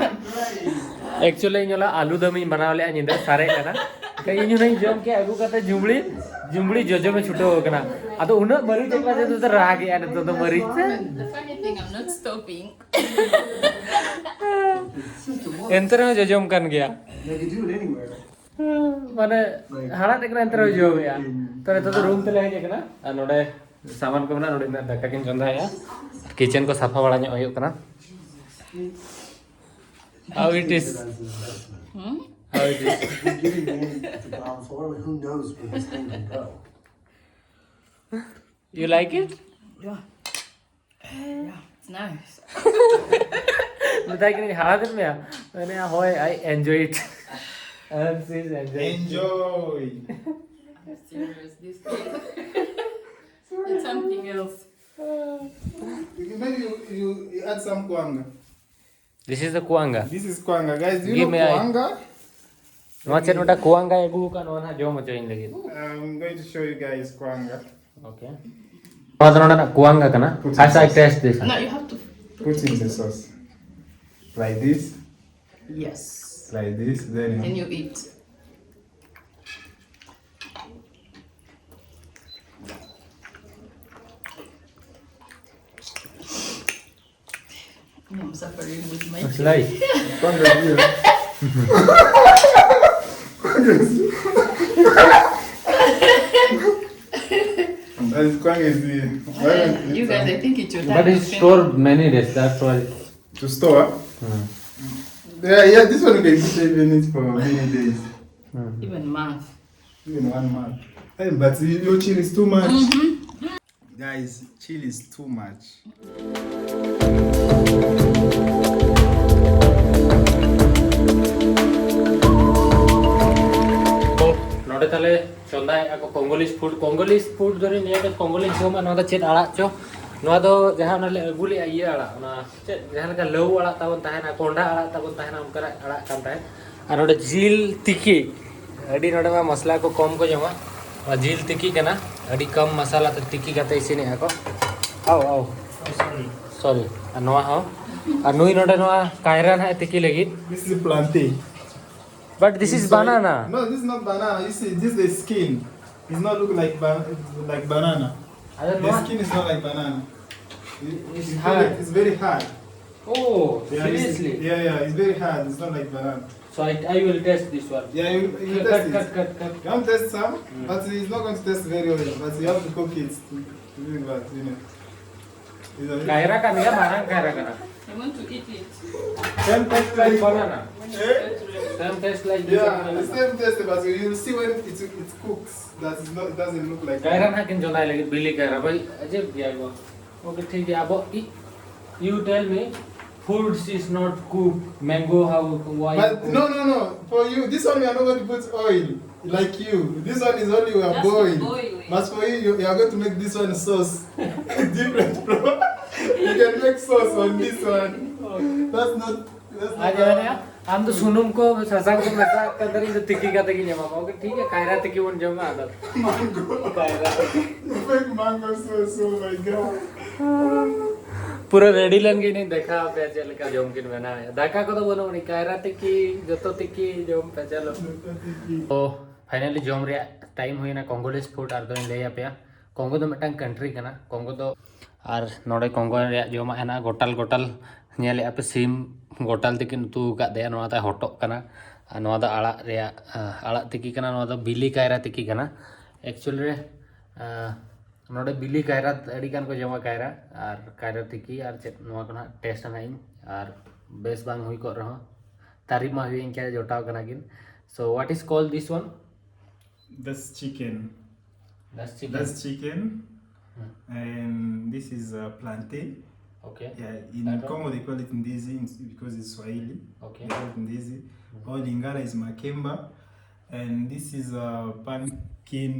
Actually ᱤᱧ ᱚᱱᱟ ᱟᱞᱩ ᱫᱚᱢ ᱤᱧ ᱵᱮᱱᱟᱣ ᱞᱮᱫᱼᱟ, ᱧᱤᱫᱟᱹ ᱥᱟᱨᱮᱡ ᱞᱮᱱᱟ᱾ ᱠᱷᱟᱡ ᱤᱧ ᱦᱚᱸᱧ ᱡᱚᱢ ᱠᱮᱫ, ᱟᱹᱜᱩ ᱠᱟᱛᱮ ᱡᱩᱢᱲᱤ ᱡᱩᱢᱲᱤ ᱡᱚᱡᱚᱢᱮ ᱪᱷᱩᱴᱟᱹᱣ ᱟᱠᱟᱱᱟ᱾ ᱟᱫᱚ ᱩᱱᱟᱹᱜ ᱢᱟᱹᱨᱤᱪ ᱮ ᱯᱟᱪᱮ ᱫᱚ ᱨᱟᱜ ᱮᱜᱼᱟ ᱱᱤᱛᱚᱜ ᱫᱚ ᱢᱟᱹᱨᱤᱪ ᱛᱮ᱾ The funny thing, I'm not stopping. ᱮᱱᱛᱮ ᱨᱮᱦᱚᱸ ᱡᱚᱡᱚᱢ ᱠᱟᱱ ᱜᱮᱭᱟ᱾ ᱢᱟᱱᱮ ᱦᱟᱲᱟᱫ ᱠᱟᱱᱟ, ᱮᱱᱛᱮ ᱨᱮᱦᱚᱸ ᱡᱚᱢᱮᱜᱼᱟ᱾ ᱛᱚ ᱱᱤᱛᱚᱜ ᱫᱚ ᱨᱩᱢ ᱛᱮᱞᱮ ᱦᱮᱡ ᱟᱠᱟᱱᱟ ᱟᱨ ᱱᱚᱰᱮ ᱥᱟᱢᱟᱱ ᱠᱚ ᱢᱮᱱᱟᱜᱼᱟ, ᱱᱚᱰᱮ ᱢᱮᱱᱟᱜᱼᱟ ᱫᱟᱠᱟ ᱠᱤᱱ ᱪᱚᱸᱫᱟᱭᱮᱜᱼᱟ᱾ ᱠᱤᱪᱮᱱ ᱠᱚ ᱥᱟᱯᱷᱟ ᱵᱟᱲᱟ ᱧᱚᱜ ᱦᱩᱭᱩᱜ ᱠᱟᱱᱟ᱾ How it is? Hmm? How it is? We're giving the end to Palm Four, who knows where this thing can go? You like it? Yeah. Yeah, it's nice. ᱢᱮᱛᱟᱭ ᱠᱟᱹᱱᱟᱹᱧ ᱦᱟᱲᱟᱫ ᱮᱱ ᱢᱮᱭᱟ? ᱢᱮᱱᱮᱜᱼᱟ, ᱦᱳᱭ, I enjoy it. And she's enjoying. Enjoy. Serious, this is it's something else. Maybe you, you, you add some kwanga. This is the kuanga. This is kwanga, guys. Do you Give know me a- kwanga? ᱱᱚᱣᱟ ᱪᱮᱫ ᱢᱤᱫᱴᱟᱝ ᱠᱩᱣᱟᱝᱜᱟᱭ ᱟᱹᱜᱩ ᱟᱠᱟᱫ, ᱱᱚᱣᱟ ᱱᱟᱦᱟᱜ ᱡᱚᱢ ᱦᱚᱪᱚᱭᱤᱧ ᱞᱟᱹᱜᱤᱫ᱾ I'm going to show you guys kwanga. Okay. ᱱᱚᱣᱟ ᱫᱚ ᱱᱚᱰᱮᱱᱟᱜ ᱠᱩᱣᱟᱝᱜᱟ ᱠᱟᱱᱟ᱾ I shall taste this. No, you have to Put in the sauce. Like this, yes. Like this, then Then you you eat. No, I'm suffering with my It's like Kwanga is here. Guys, kwanga is here. Why don't You guys, I think it's your time. But to it's finish. Stored many days, that's why. To store? Yeah, yeah, this one you can keep even it for many days. Even month. Even one month. Hey, but you- your chill is too much. Guys, chill is too much. ᱱᱚᱰᱮ ᱛᱟᱦᱞᱮ ᱪᱚᱸᱫᱟᱭᱮᱫᱼᱟ ᱠᱚ ᱠᱚᱝᱜᱚᱞᱤᱥ food. ᱠᱚᱝᱜᱚᱞᱤᱥ food ᱫᱚ ᱱᱤᱭᱟᱹ ᱫᱚ ᱠᱚᱝᱜᱚᱞᱤᱥ ᱡᱚᱢᱟᱜ᱾ ᱱᱚᱣᱟ ᱫᱚ ᱪᱮᱫ ᱟᱲᱟᱜ ᱪᱚ? ᱱᱚᱣᱟ ᱫᱚ ᱡᱟᱦᱟᱸ ᱚᱱᱟ ᱞᱮ ᱟᱹᱜᱩ ᱞᱮᱫᱼᱟ ᱤᱭᱟᱹ ᱟᱲᱟᱜ, ᱚᱱᱟ ᱪᱮᱫ ᱡᱟᱦᱟᱸ ᱞᱮᱠᱟ ᱞᱟᱹᱣ ᱟᱲᱟᱜ ᱛᱟᱵᱚᱱ ᱛᱟᱦᱮᱱᱟ, ᱠᱚᱸᱰᱷᱟ ᱟᱲᱟᱜ ᱛᱟᱵᱚᱱ ᱛᱟᱦᱮᱱᱟ, ᱚᱱᱠᱟᱱᱟᱜ ᱟᱲᱟᱜ ᱠᱟᱱ ᱛᱟᱦᱮᱸᱫ᱾ ᱟᱨ ᱱᱚᱰᱮ ᱡᱤᱞ ᱛᱤᱠᱤ, ᱟᱹᱰᱤ ᱱᱚᱰᱮ ᱢᱟ ᱢᱚᱥᱞᱟ ᱠᱚ ᱠᱚᱢ ᱠᱚ ᱡᱚᱢᱟ᱾ ᱱᱚᱣᱟ ᱡᱤᱞ ᱛᱤᱠᱤ ᱠᱟᱱᱟ, ᱟᱹᱰᱤ ᱠᱚᱢ ᱢᱚᱥᱟᱞᱟ ᱛᱮ ᱛᱤᱠᱤ ᱠᱟᱛᱮ ᱤᱥᱤᱱᱮᱜᱼᱟ ᱠᱚ᱾ ᱟᱣ, ᱟᱣ᱾ ᱥᱚᱨᱤ᱾ ᱟᱨ ᱱᱚᱣᱟ ᱦᱚᱸ᱾ ᱟᱨ ᱱᱩᱭ ᱱᱚᱰᱮ ᱱᱚᱣᱟ ᱠᱟᱭᱨᱟ ᱱᱟᱦᱟᱜ ᱛᱤᱠᱤ ᱞᱟᱹᱜᱤᱫ᱾ This is plantain. But this is banana. No, this is not banana. You see, this is the skin. It's not look like ba- like banana. ᱟᱫᱚ The ᱱᱚᱣᱟ skin is not like banana. You- It's you feel hard. It? It's very hard. Oh, yeah, you see- seriously? Yeah, yeah, it's very hard. It's not like banana. So I, I will taste this one. Yeah, you, you cut, taste cut, it. Cut, cut, cut. You want to taste some? Mm. But it's not going to taste very well. But you have to cook it to, to do that, you know. It's a- ᱠᱟᱭᱨᱟ ᱠᱟᱱ ᱜᱮᱭᱟ, ᱢᱟᱨᱟᱝ ᱠᱟᱭᱨᱟ ᱠᱟᱱᱟ᱾ I want to eat it. Same taste like banana. Eh? Same taste like this. Yeah, the same taste, but you'll see when it, it cooks. That is not, it doesn't look like ᱠᱟᱭᱨᱟ ᱱᱟᱦᱟᱜ ᱠᱤᱱ ᱪᱚᱸᱫᱟᱭ ᱞᱟᱹᱜᱤᱫ, ᱵᱤᱞᱤ ᱠᱟᱭᱨᱟ ᱵᱷᱟᱭ, ᱟᱡᱮᱵ ᱜᱮᱭᱟ ᱠᱚ᱾ Okay, ᱴᱷᱤᱠ ᱜᱮᱭᱟ, ᱟᱵᱚ E- you tell me, fruits is not cook, mango, how, why? But no, no, no. For you, this one we are not going to put oil like you. This one is only we are boiled. But for you, you, you are going to make this one sauce. Different, bro. You can make sauce on this one. That's not, that's not ᱟᱨ ᱡᱟᱦᱟᱸ ᱨᱮᱭᱟᱜ ᱟᱢ ᱫᱚ ᱥᱩᱱᱩᱢ ᱠᱚ ᱥᱟᱥᱟᱝ ᱠᱚ ᱢᱮᱥᱟ ᱠᱟᱛᱮ ᱤᱧ ᱫᱚ ᱛᱤᱠᱤ ᱠᱟᱛᱮ ᱜᱤᱧ ᱮᱢᱟᱢᱟ᱾ Okay, ᱴᱷᱤᱠ ᱜᱮᱭᱟ, ᱠᱟᱭᱨᱟ ᱛᱤᱠᱤ ᱵᱚᱱ ᱡᱚᱢᱟ ᱟᱫᱚ᱾ Mango. ᱠᱟᱭᱨᱟ ᱛᱤᱠᱤ᱾ You make mango sauce, oh my God. ᱯᱩᱨᱟᱹ ready ᱞᱮᱱ ᱜᱮ ᱤᱧ ᱫᱮᱠᱷᱟᱣ ᱟᱯᱮᱭᱟ ᱪᱮᱫ ᱞᱮᱠᱟ ᱡᱚᱢ ᱠᱤᱱ ᱵᱮᱱᱟᱣᱮᱫᱼᱟ᱾ ᱫᱟᱠᱟ ᱠᱚᱫᱚ ᱵᱟᱹᱱᱩᱜ ᱟᱹᱱᱤᱡ, ᱠᱟᱭᱨᱟ ᱛᱤᱠᱤ, ᱡᱚᱛᱚ ᱛᱤᱠᱤ ᱡᱚᱢ ᱯᱮ, ᱪᱚᱞᱚ᱾ ᱛᱚ finally ᱡᱚᱢ ᱨᱮᱭᱟᱜ time ᱦᱩᱭᱱᱟ᱾ Congolese food ᱟᱨ ᱫᱚᱧ ᱞᱟᱹᱭ ᱟᱯᱮᱭᱟ, ᱠᱚᱝᱜᱳ ᱫᱚ ᱢᱤᱫᱴᱟᱝ country ᱠᱟᱱᱟ᱾ ᱠᱚᱝᱜᱳ ᱫᱚ, ᱟᱨ ᱱᱚᱰᱮ ᱠᱚᱝᱜᱳ ᱨᱮᱭᱟᱜ ᱡᱚᱢᱟᱜ ᱦᱮᱱᱟᱜᱼᱟ ᱜᱚᱴᱟᱞ ᱜᱚᱴᱟᱞ᱾ ᱧᱮᱞᱮᱫᱼᱟ ᱯᱮ, ᱥᱤᱢ ᱜᱚᱴᱟᱞ ᱛᱤᱠᱤᱱ ᱩᱛᱩ ᱟᱠᱟᱫ ᱫᱮᱭᱟ᱾ ᱱᱚᱣᱟ ᱫᱚ ᱦᱚᱴᱚᱜ ᱠᱟᱱᱟ, ᱟᱨ ᱱᱚᱣᱟ ᱫᱚ ᱟᱲᱟᱜ ᱨᱮᱭᱟᱜ, ᱟᱲᱟᱜ ᱛᱤᱠᱤ ᱠᱟᱱᱟ᱾ ᱱᱚᱣᱟ ᱫᱚ ᱵᱤᱞᱤ ᱠᱟᱭᱨᱟ ᱛᱤᱠᱤ ᱠᱟᱱᱟ᱾ Actually ᱨᱮ, ᱱᱚᱰᱮ ᱵᱤᱞᱤ ᱠᱟᱭᱨᱟ ᱟᱹᱰᱤ ᱜᱟᱱ ᱠᱚ ᱡᱚᱢᱟ, ᱠᱟᱭᱨᱟ ᱟᱨ ᱠᱟᱭᱨᱟ ᱛᱤᱠᱤ ᱟᱨ ᱪᱮᱫ, ᱱᱚᱣᱟ ᱠᱚ ᱱᱟᱦᱟᱜ taste ᱟᱱᱟᱜ ᱤᱧ᱾ ᱟᱨ ᱵᱮᱥ ᱵᱟᱝ ᱦᱩᱭ ᱠᱚᱜ ᱨᱮᱦᱚᱸ, ᱛᱟᱹᱨᱤᱯ ᱢᱟ ᱦᱩᱭᱮᱱ ᱜᱮᱭᱟ, ᱡᱚᱴᱟᱣ ᱠᱟᱱᱟ ᱠᱤᱱ᱾ So what is called this one? That's chicken. That's chicken. That's chicken. Hmm. And this is uh, plantain. Okay. Yeah, in Congo they call it ndizi in- because it's Swahili. Okay. They call it ndizi. Hmm. Or Lingala is makemba. And this is uh, pumpkin.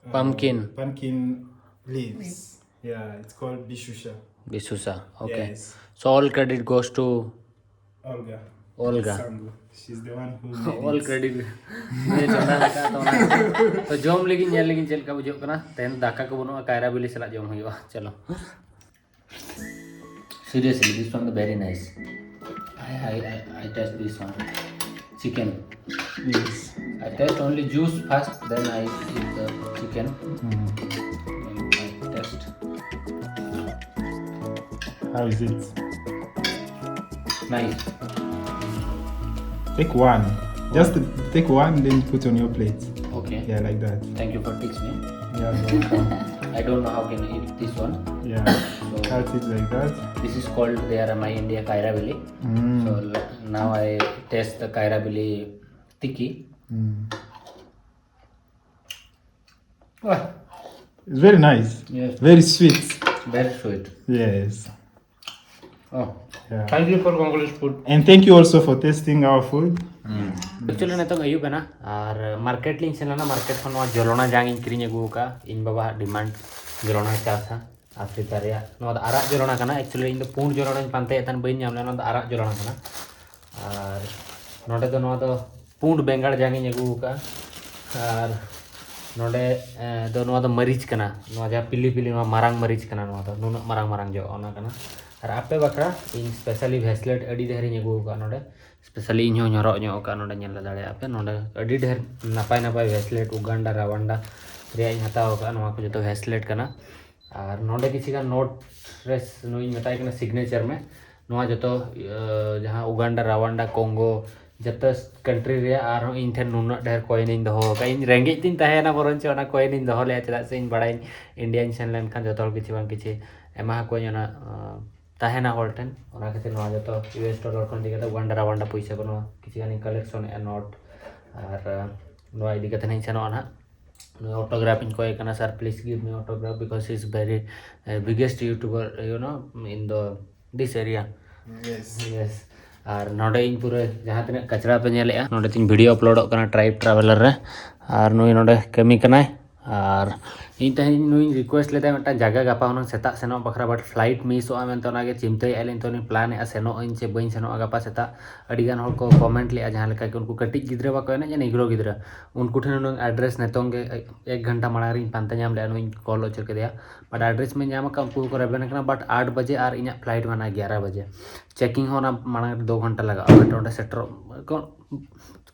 Uh, Pumpkin. Pumpkin leaves. Yeah, it's called bishusha. Bisusa. Okay. Yes. So all credit goes to Olga. Olga. Sambu. She's the one who made All it. Credit. ᱱᱤᱭᱟᱹ ᱪᱚᱸᱫᱟ ᱟᱠᱟᱫ ᱛᱚ ᱚᱱᱟ ᱠᱷᱟᱹᱛᱤᱨ᱾ ᱛᱚ ᱡᱚᱢ ᱞᱟᱹᱜᱤᱫ, ᱧᱮᱞ ᱞᱟᱹᱜᱤᱫ ᱪᱮᱫ ᱞᱮᱠᱟ ᱵᱩᱡᱷᱟᱹᱜ ᱠᱟᱱᱟ᱾ ᱛᱮᱦᱮᱧ ᱫᱟᱠᱟ ᱠᱚ ᱵᱟᱹᱱᱩᱜᱼᱟ, ᱠᱟᱭᱨᱟ ᱵᱤᱞᱤ ᱥᱟᱞᱟᱜ ᱡᱚᱢ ᱦᱩᱭᱩᱜᱼᱟ᱾ ᱪᱚᱞᱚ᱾ Seriously, this one is very nice. I, I, I, I taste this one. Chicken. Yes. I taste only juice first, then I eat the chicken. Mm. And I taste. How is it? Nice. Take one. Just take one, then put on your plate. Okay. Yeah, like that. Thank you for teaching me. Yeah, welcome. I don't know how can I eat this one. Yeah. So Cut it like that. This is called there my India kaira bili. Mm. So l- now I taste the kaira bili tikki. Mm. Wah, It's very nice. Yes. Very sweet. Very sweet. Yes. Oh, Yeah. Thank you for Congolese food. And thank you also for tasting our food. Actually ᱱᱤᱛᱚᱝ ᱟᱹᱭᱩᱵ ᱮᱱᱟ ᱟᱨ market ᱞᱤᱧ ᱥᱮᱱ ᱞᱮᱱᱟ᱾ Market ᱠᱷᱚᱱ ᱱᱚᱣᱟ ᱡᱚᱞᱚᱱᱟ ᱡᱟᱝ ᱤᱧ ᱠᱤᱨᱤᱧ ᱟᱹᱜᱩ ᱟᱠᱟᱫᱼᱟ᱾ ᱤᱧ ᱵᱟᱵᱟᱣᱟᱜ ᱰᱤᱢᱟᱱᱰ, ᱡᱚᱞᱚᱱᱟᱭ ᱪᱟᱥᱟ ᱟᱯᱷᱨᱤᱠᱟ ᱨᱮᱭᱟᱜ᱾ ᱱᱚᱣᱟ ᱫᱚ ᱟᱨᱟᱜ ᱡᱚᱞᱚᱱᱟ ᱠᱟᱱᱟ᱾ Actually ᱤᱧ ᱫᱚ ᱯᱩᱸᱰ ᱡᱚᱞᱚᱱᱟᱧ ᱯᱟᱱᱛᱮᱭᱮᱫ ᱛᱟᱦᱮᱱ, ᱵᱟᱹᱧ ᱧᱟᱢ ᱞᱮᱫᱟ᱾ ᱱᱚᱣᱟ ᱫᱚ ᱟᱨᱟᱜ ᱡᱚᱞᱚᱱᱟ ᱠᱟᱱᱟ᱾ ᱟᱨ ᱱᱚᱰᱮ ᱫᱚ ᱱᱚᱣᱟ ᱫᱚ ᱯᱩᱸᱰ ᱵᱮᱸᱜᱟᱲ ᱡᱟᱝ ᱤᱧ ᱟᱹᱜᱩ ᱟᱠᱟᱫᱼᱟ᱾ ᱟᱨ ᱱᱚᱰᱮ ᱮ, ᱫᱚ ᱱᱚᱣᱟ ᱫᱚ ᱢᱟᱹᱨᱤᱪ ᱠᱟᱱᱟ᱾ ᱱᱚᱣᱟ ᱡᱟᱦᱟᱸ ᱯᱤᱞᱤ ᱯᱤᱞᱤ, ᱱᱚᱣᱟ ᱢᱟᱨᱟᱝ ᱢᱟᱹᱨᱤᱪ ᱠᱟᱱᱟ᱾ ᱱᱚᱣᱟ ᱫᱚ ᱱᱩᱱᱟᱹᱜ ᱢᱟᱨᱟᱝ ᱢᱟᱨᱟᱝ ᱡᱚᱜᱼᱟ, ᱚᱱᱟ ᱠᱟᱱᱟ᱾ ᱟᱨ ᱟᱯᱮ ᱵᱟᱠᱷᱨᱟ ᱤᱧ specially ᱵᱷᱮᱥᱞᱮᱴ ᱟᱹᱰᱤ ᱰᱷᱮᱨ ᱤᱧ ᱟᱹᱜᱩ ᱟᱠᱟᱫᱼᱟ ᱱᱚᱰᱮ᱾ Specially ᱤᱧ ᱦᱚᱸᱧ ᱦᱚᱨᱚᱜ ᱧᱚᱜ ᱟᱠᱟᱫᱼᱟ ᱱᱚᱰᱮ, ᱧᱮᱞ ᱫᱟᱲᱮᱭᱟᱜᱼᱟ ᱯᱮ᱾ ᱱᱚᱰᱮ ᱟᱹᱰᱤ ᱰᱷᱮᱨ ᱱᱟᱯᱟᱭ ᱱᱟᱯᱟᱭ ᱵᱷᱮᱥᱞᱮᱴ ᱩᱜᱟᱱᱰᱟ, ᱨᱟᱣᱟᱱᱰᱟ ᱨᱮᱭᱟᱜ ᱤᱧ ᱦᱟᱛᱟᱣ ᱟᱠᱟᱫᱼᱟ᱾ ᱱᱚᱣᱟ ᱠᱚ ᱡᱚᱛᱚ ᱵᱷᱮᱥᱞᱮᱴ ᱠᱟᱱᱟ᱾ ᱟᱨ ᱱᱚᱰᱮ ᱠᱤᱪᱷᱤ ᱜᱟᱱ ᱱᱳᱴ ᱨᱮ ᱱᱩᱭᱤᱧ ᱢᱮᱛᱟᱭ ᱠᱟᱱᱟ ᱥᱤᱜᱽᱱᱮᱪᱟᱨ ᱢᱮ᱾ ᱱᱚᱣᱟ ᱡᱚᱛᱚ ᱤᱭᱟᱹ, ᱡᱟᱦᱟᱸ ᱩᱜᱟᱱᱰᱟ, ᱨᱟᱣᱟᱱᱰᱟ, ᱠᱚᱝᱜᱳ, ᱡᱚᱛᱚ ᱠᱟᱱᱴᱨᱤ ᱨᱮᱭᱟᱜ ᱟᱨᱦᱚᱸ ᱤᱧ ᱴᱷᱮᱱ ᱱᱩᱱᱟᱹᱜ ᱰᱷᱮᱨ ᱠᱚᱭᱮᱱᱤᱧ ᱫᱚᱦᱚ ᱟᱠᱟᱫᱼᱟ᱾ ᱤᱧ ᱨᱮᱸᱜᱮᱡ ᱛᱤᱧ ᱛᱟᱦᱮᱸᱭᱮᱱᱟ ᱵᱚᱨᱚᱱᱪᱚ ᱚᱱᱟ ᱠᱚᱭᱮᱱᱤᱧ ᱫᱚᱦᱚ ᱞᱮᱫᱼᱟ, ᱪᱮᱫᱟᱜ ᱥᱮ ᱤᱧ ᱵᱟᱲᱟᱭᱟᱹᱧ ᱤᱱᱰᱤᱭᱟᱧ ᱥᱮᱱ ᱞᱮᱱᱠᱷᱟᱱ ᱡᱚᱛᱚ ᱦᱚᱲ ᱠᱤᱪᱷᱤ ᱵᱟᱝ ᱠᱤᱪᱷᱤ ᱮᱢᱟ ᱟᱠᱚᱣᱟᱹᱧ ᱚᱱᱟ ᱟᱸ, ᱛᱟᱦᱮᱱᱟ ᱦᱚᱲ ᱴᱷᱮᱱ᱾ ᱚᱱᱟ ᱠᱷᱟᱹᱛᱤᱨ ᱱᱚᱣᱟ ᱡᱚᱛᱚ ᱤᱭᱩ ᱮᱥ ᱰᱚᱞᱟᱨ ᱠᱷᱚᱱ ᱤᱫᱤ ᱠᱟᱛᱮ ᱩᱜᱟᱱᱰᱟ, ᱨᱟᱣᱟᱱᱰᱟ ᱯᱚᱭᱥᱟ ᱠᱚ ᱱᱚᱣᱟ ᱠᱤᱪᱷᱤ ᱜᱟᱱᱤᱧ ᱠᱟᱞᱮᱠᱥᱚᱱᱮᱫᱼᱟ ᱱᱳᱴ᱾ ᱟᱨ ᱟᱸ, ᱱᱚᱣᱟ ᱤᱫᱤ ᱠᱟᱛᱮ ᱦᱟᱸᱜ ᱤᱧ ᱥᱮᱱᱚᱜᱼᱟ ᱱᱟᱦᱟᱜ᱾ ᱱᱩᱭ ᱚᱴᱳᱜᱨᱟᱯᱷ ᱤᱧ ᱠᱚᱭᱮ ᱠᱟᱱᱟ, "Sir, please give me autograph because he is very biggest YouTuber, you know, in the this area." Yes. Yes. ᱟᱨ ᱱᱚᱰᱮ ᱤᱧ ᱯᱩᱨᱟᱹ ᱡᱟᱦᱟᱸ ᱛᱤᱱᱟᱹᱜ ᱠᱟᱪᱨᱟ ᱯᱮ ᱧᱮᱞᱮᱜᱼᱟ, ᱱᱚᱰᱮ ᱛᱤᱧ ᱵᱷᱤᱰᱤᱭᱳ ᱟᱯᱞᱳᱰᱚᱜ ᱠᱟᱱᱟ ᱴᱨᱟᱭᱤᱵᱽ ᱴᱨᱟᱵᱷᱮᱞᱟᱨ ᱨᱮ᱾ ᱟᱨ ᱱᱩᱭ ᱱᱚᱰᱮ ᱠᱟᱹᱢᱤ ᱠᱟᱱᱟᱭ, ᱟᱨ ᱤᱧ ᱛᱮᱦᱮᱧ ᱱᱩᱭᱤᱧ ᱨᱤᱠᱩᱭᱮᱥᱴ ᱞᱮᱫᱟ ᱢᱤᱫᱴᱟᱝ ᱡᱟᱭᱜᱟ ᱜᱟᱯᱟ ᱦᱩᱱᱟᱹᱝ ᱥᱮᱛᱟᱜ ᱥᱮᱱᱚᱜ ᱵᱟᱠᱷᱨᱟ, ᱵᱟᱴ ᱯᱷᱞᱟᱭᱤᱴ ᱢᱤᱥᱚᱜᱼᱟ ᱢᱮᱱᱛᱮ ᱚᱱᱟᱜᱮ ᱪᱤᱱᱛᱟᱹᱭᱮᱫᱼᱟ ᱞᱤᱧ᱾ ᱛᱚ ᱩᱱᱤ ᱯᱞᱟᱱᱮᱫᱼᱟ ᱥᱮᱱᱚᱜ ᱟᱹᱧ ᱥᱮ ᱵᱟᱹᱧ ᱥᱮᱱᱚᱜᱼᱟ ᱜᱟᱯᱟ ᱥᱮᱛᱟᱜ᱾ ᱟᱹᱰᱤᱜᱟᱱ ᱦᱚᱲ ᱠᱚ ᱠᱚᱢᱮᱱᱴ ᱞᱮᱫᱼᱟ, ᱡᱟᱦᱟᱸ ᱞᱮᱠᱟ ᱠᱤ ᱩᱱᱠᱩ ᱠᱟᱹᱴᱤᱡ ᱜᱤᱫᱽᱨᱟᱹ ᱵᱟᱠᱚ ᱮᱱᱮᱡᱼᱟ, ᱱᱤᱜᱽᱨᱳ ᱜᱤᱫᱽᱨᱟᱹ, ᱩᱱᱠᱩ ᱴᱷᱮᱱ ᱦᱩᱱᱟᱹᱝ ᱮᱰᱨᱮᱥ ᱱᱤᱛᱚᱝ ᱜᱮ ᱮᱠ ᱜᱷᱚᱱᱴᱟ ᱢᱟᱲᱟᱝ ᱨᱤᱧ ᱯᱟᱱᱛᱮ ᱧᱟᱢ ᱞᱮᱫᱼᱟ, ᱱᱩᱭᱤᱧ ᱠᱚᱞ ᱦᱚᱪᱚ ᱠᱮᱫᱮᱭᱟ᱾ ᱵᱟᱴ ᱮᱰᱨᱮᱥ ᱢᱟᱧ ᱧᱟᱢ ᱟᱠᱟᱫ, ᱩᱱᱠᱩ ᱦᱚᱸᱠᱚ ᱨᱮᱵᱮᱱ ᱠᱟᱱᱟ, ᱵᱟᱴ ᱟᱴ ᱵᱟᱡᱮ ᱟᱨ ᱤᱧᱟᱹᱜ ᱯᱷᱞᱟᱭᱤᱴ ᱢᱮᱱᱟᱜᱼᱟ ᱮᱜᱟᱨᱚ ᱵᱟᱡᱮ᱾ ᱪᱮᱠᱤᱝ ᱦᱚᱸ ᱚᱱᱟ ᱢᱟᱲᱟᱝ ᱨᱮ ᱫᱩ ᱜᱷᱚᱱᱴᱟ ᱞᱟᱜᱟᱜᱼᱟ, ᱵᱟᱴ ᱚᱸᱰᱮ ᱥᱮᱴᱮᱨᱚᱜ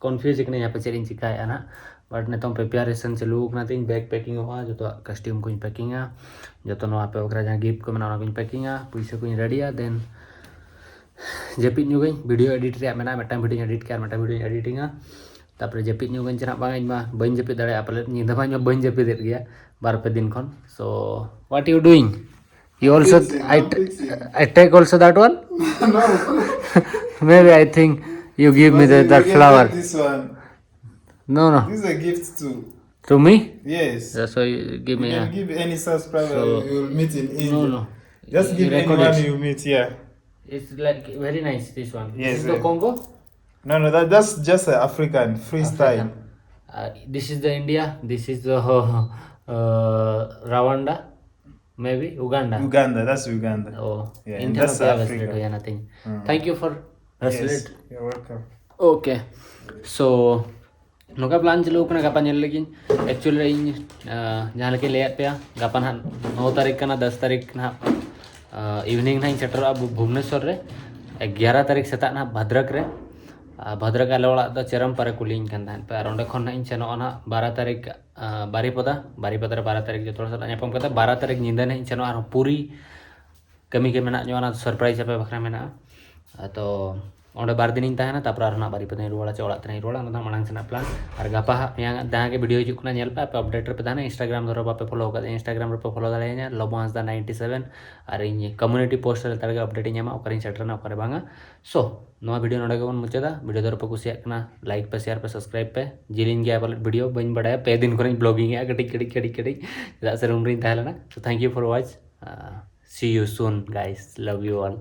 ᱠᱚᱱᱯᱷᱤᱭᱩᱡᱽ ᱠᱟᱹᱱᱟᱹᱧ ᱦᱟᱯᱮ ᱪᱮᱫ ᱤᱧ ᱪᱤᱠᱟᱹᱭᱮᱫᱼᱟ ᱱᱟᱦᱟᱜ᱾ ᱵᱟᱴ ᱱᱤᱛᱚᱝ ᱯᱨᱤᱯᱟᱨᱮᱥᱚᱱ ᱪᱟᱹᱞᱩ ᱟᱠᱟᱱᱟ ᱛᱤᱧ, ᱵᱮᱜᱽ ᱯᱮᱠᱤᱝ ᱚᱜᱼᱟ, ᱡᱚᱛᱚᱣᱟᱜ ᱠᱚᱥᱴᱤᱭᱩᱢ ᱠᱚᱧ ᱯᱮᱠᱤᱝᱟ, ᱡᱚᱛᱚ ᱱᱚᱣᱟ ᱟᱯᱮ ᱵᱟᱠᱷᱨᱟ ᱡᱟᱦᱟᱸ ᱜᱤᱯᱷᱴ ᱠᱚ ᱢᱮᱱᱟᱜᱼᱟ ᱚᱱᱟ ᱠᱚᱧ ᱯᱮᱠᱤᱝᱟ, ᱯᱩᱭᱥᱟᱹ ᱠᱚᱧ ᱨᱮᱰᱤᱭᱟ, ᱫᱮᱱ ᱡᱟᱹᱯᱤᱫ ᱧᱚᱜᱟᱹᱧ᱾ ᱵᱷᱤᱰᱤᱭᱳ ᱮᱰᱤᱴ ᱨᱮᱭᱟᱜ ᱢᱮᱱᱟᱜᱼᱟ, ᱢᱤᱫᱴᱟᱝ ᱵᱷᱤᱰᱤᱭᱳᱧ ᱮᱰᱤᱴ ᱠᱮᱭᱟ ᱟᱨ ᱢᱤᱫᱴᱟᱝ ᱵᱷᱤᱰᱤᱭᱳᱧ ᱮᱰᱤᱴᱤᱝᱟ᱾ ᱛᱟᱨᱯᱚᱨᱮ ᱡᱟᱹᱯᱤᱫ ᱧᱚᱜᱟᱹᱧ ᱪᱮ ᱱᱟᱦᱟᱜ ᱵᱟᱝ, ᱤᱧ ᱢᱟ ᱵᱟᱹᱧ ᱡᱟᱹᱯᱤᱫ ᱫᱟᱲᱮᱭᱟᱜᱼᱟ ᱯᱟᱞᱮᱫ, ᱧᱤᱫᱟᱹ ᱢᱟ ᱤᱧ ᱢᱟ ᱵᱟᱹᱧ ᱡᱟᱹᱯᱤᱫᱮᱫ ᱜᱮᱭᱟ ᱵᱟᱨ ᱯᱮ ᱫᱤᱱ ᱠᱷᱚᱱ᱾ So what you doing? You also, I, I take also that one? No. Maybe I think you give me the, that flower. This one. No, no. This is a gift too. To me? Yes. That's why you give me. You can give any subscriber you will meet in India. No, no. Just give anyone you meet, yeah. It's like very nice, this one. Yes, this is the Congo? No, no, that, that's just an African freestyle. African. Uh, this is the India. This is the uh, Rwanda. Maybe Uganda. Uganda, that's Uganda. Oh, yeah, and that's Africa. Nothing. Thank you for translate. Yes, you're welcome. Okay. So, ᱱᱚᱝᱠᱟ plan ᱪᱟᱹᱞᱩ ᱟᱠᱟᱱᱟ, ᱜᱟᱯᱟ ᱧᱮᱞ ᱞᱟᱹᱜᱤᱫ᱾ ᱮᱠᱪᱩᱭᱮᱞᱤ ᱤᱧ ᱡᱟᱦᱟᱸ ᱞᱮᱠᱟᱧ ᱞᱟᱹᱭᱟᱫ ᱯᱮᱭᱟ, ᱜᱟᱯᱟ ᱱᱟᱦᱟᱜ ᱱᱚ ᱛᱟᱹᱨᱤᱠᱷ ᱠᱟᱱᱟ, ᱫᱚᱥ ᱛᱟᱹᱨᱤᱠᱷ ᱱᱟᱦᱟᱜ ᱤᱵᱷᱤᱱᱤᱝ ᱱᱟᱦᱟᱜ ᱤᱧ ᱥᱮᱴᱮᱨᱚᱜᱼᱟ ᱵᱷᱩᱵᱽᱱᱮᱥᱚᱨ ᱨᱮ᱾ ᱮᱜᱟᱨᱚ ᱛᱟᱹᱨᱤᱠᱷ ᱥᱮᱛᱟᱜ ᱱᱟᱦᱟᱜ ᱵᱷᱟᱫᱨᱚᱠ ᱨᱮ, ᱵᱷᱟᱫᱨᱚᱠ ᱟᱞᱮ ᱚᱲᱟᱜ ᱫᱚ ᱪᱮᱨᱟᱢᱯᱟᱨᱟ ᱠᱩᱞᱤᱧ ᱠᱟᱱ ᱛᱟᱦᱮᱸᱫ ᱯᱮ, ᱟᱨ ᱚᱸᱰᱮ ᱠᱷᱚᱱ ᱱᱟᱦᱟᱜ ᱤᱧ ᱥᱮᱱᱚᱜᱼᱟ ᱱᱟᱦᱟᱜ ᱵᱟᱨᱚ ᱛᱟᱹᱨᱤᱠᱷ ᱵᱟᱨᱤᱯᱚᱫᱟ, ᱵᱟᱨᱤᱯᱚᱫᱟ ᱨᱮ ᱵᱟᱨᱚ ᱛᱟᱹᱨᱤᱠᱷ ᱡᱚᱛᱚ ᱦᱚᱲ ᱥᱟᱞᱟᱜ ᱧᱟᱯᱟᱢ ᱠᱟᱛᱮ ᱵᱟᱨᱚ ᱛᱟᱹᱨᱤᱠᱷ ᱧᱤᱫᱟᱹ ᱱᱟᱦᱟᱜ ᱤᱧ ᱥᱮᱱᱚᱜᱼᱟ ᱟᱨᱦᱚᱸ ᱯᱩᱨᱤ᱾ ᱠᱟᱹᱢᱤ ᱜᱮ ᱢᱮᱱᱟᱜ ᱧᱚᱜ, ᱚᱱᱟ ᱥᱟᱨᱯᱨᱟᱭᱤᱡᱽ ᱟᱯᱮ ᱵᱟᱠᱷᱨᱟ ᱢᱮᱱᱟᱜᱼᱟ᱾ ᱛᱚ ᱚᱸᱰᱮ ᱵᱟᱨ ᱫᱤᱱᱤᱧ ᱛᱟᱦᱮᱱᱟ, ᱛᱟᱨᱯᱚᱨ ᱟᱨᱦᱚᱸ ᱱᱟᱜ ᱵᱟᱨᱤᱯᱟᱫᱟᱧ ᱨᱩᱣᱟᱹᱲᱟ ᱪᱮ ᱚᱲᱟᱜ ᱛᱮᱱᱟᱜ ᱤᱧ ᱨᱩᱣᱟᱹᱲᱟ, ᱚᱱᱟ ᱫᱚ ᱢᱟᱲᱟᱝ ᱥᱮᱱᱟᱜ ᱯᱞᱟᱱ᱾ ᱟᱨ ᱜᱟᱯᱟ ᱦᱟᱸᱜ ᱢᱮᱭᱟᱝ ᱡᱟᱦᱟᱸ ᱜᱮ ᱵᱷᱤᱰᱤᱭᱳ ᱦᱤᱡᱩᱜ ᱠᱟᱱᱟ ᱧᱮᱞ ᱯᱮ, ᱟᱯᱮ ᱟᱯᱰᱮᱴ ᱨᱮᱯᱮ ᱛᱟᱦᱮᱱᱟ᱾ ᱤᱱᱥᱴᱟᱜᱨᱟᱢ ᱫᱷᱚᱨᱚ ᱵᱟᱯᱮ ᱯᱷᱚᱞᱳ ᱟᱠᱟᱫᱟ, ᱤᱱᱥᱴᱟᱜᱨᱟᱢ ᱨᱮᱯᱮ ᱯᱷᱚᱞᱳ ᱫᱟᱲᱮᱭᱟᱹᱧᱟ, ᱞᱚᱵᱚ ᱦᱟᱸᱥᱫᱟ ᱱᱟᱭᱤᱱᱴᱤ ᱥᱮᱵᱷᱮᱱ᱾ ᱟᱨ ᱤᱧ ᱠᱚᱢᱤᱭᱩᱱᱤᱴᱤ ᱯᱳᱥᱴ ᱨᱮ ᱞᱮᱛᱟᱲ ᱜᱮ ᱟᱯᱰᱮᱴ ᱤᱧ ᱮᱢᱟ ᱚᱠᱟᱨᱮᱧ ᱥᱮᱴᱮᱨᱮᱱᱟ ᱚᱠᱟᱨᱮ ᱵᱟᱝᱟ᱾ ᱥᱳ ᱱᱚᱣᱟ ᱵᱷᱤᱰᱤᱭᱳ ᱱᱚᱰᱮ ᱜᱮᱵᱚᱱ ᱢᱩᱪᱟᱹᱫᱟ᱾ ᱵᱷᱤᱰᱤᱭᱳ ᱫᱚᱨᱚ ᱯᱮ ᱠᱩᱥᱤᱭᱟᱜ ᱠᱟᱱᱟ, ᱞᱟᱭᱤᱠ ᱯᱮ, ᱥᱮᱭᱟᱨ ᱯᱮ, ᱥᱟᱵᱥᱠᱨᱟᱭᱤᱵ ᱯᱮ᱾ ᱡᱤᱞᱤᱧ ᱜᱮᱭᱟ ᱯᱟᱞᱮᱫ ᱵᱷᱤᱰᱤᱭᱳ, ᱵᱟᱹᱧ ᱵᱟᱲᱟᱭᱟ, ᱯᱮ ᱫᱤᱱ ᱠᱷᱚᱱᱤᱧ ᱵᱞᱚᱜᱤᱝ ᱮᱫᱼᱟ ᱠᱟᱹᱴᱤᱡ ᱠᱟᱹᱴᱤᱡ ᱠᱟᱹᱴᱤᱡ ᱠᱟᱹᱴᱤᱡ, ᱪᱮᱫᱟᱜ ᱥᱮ ᱨᱩᱢ ᱨᱤᱧ ᱛᱟᱦᱮᱸ ᱞᱮᱱᱟ᱾ So thank you for watch. See you soon, guys. Love you all.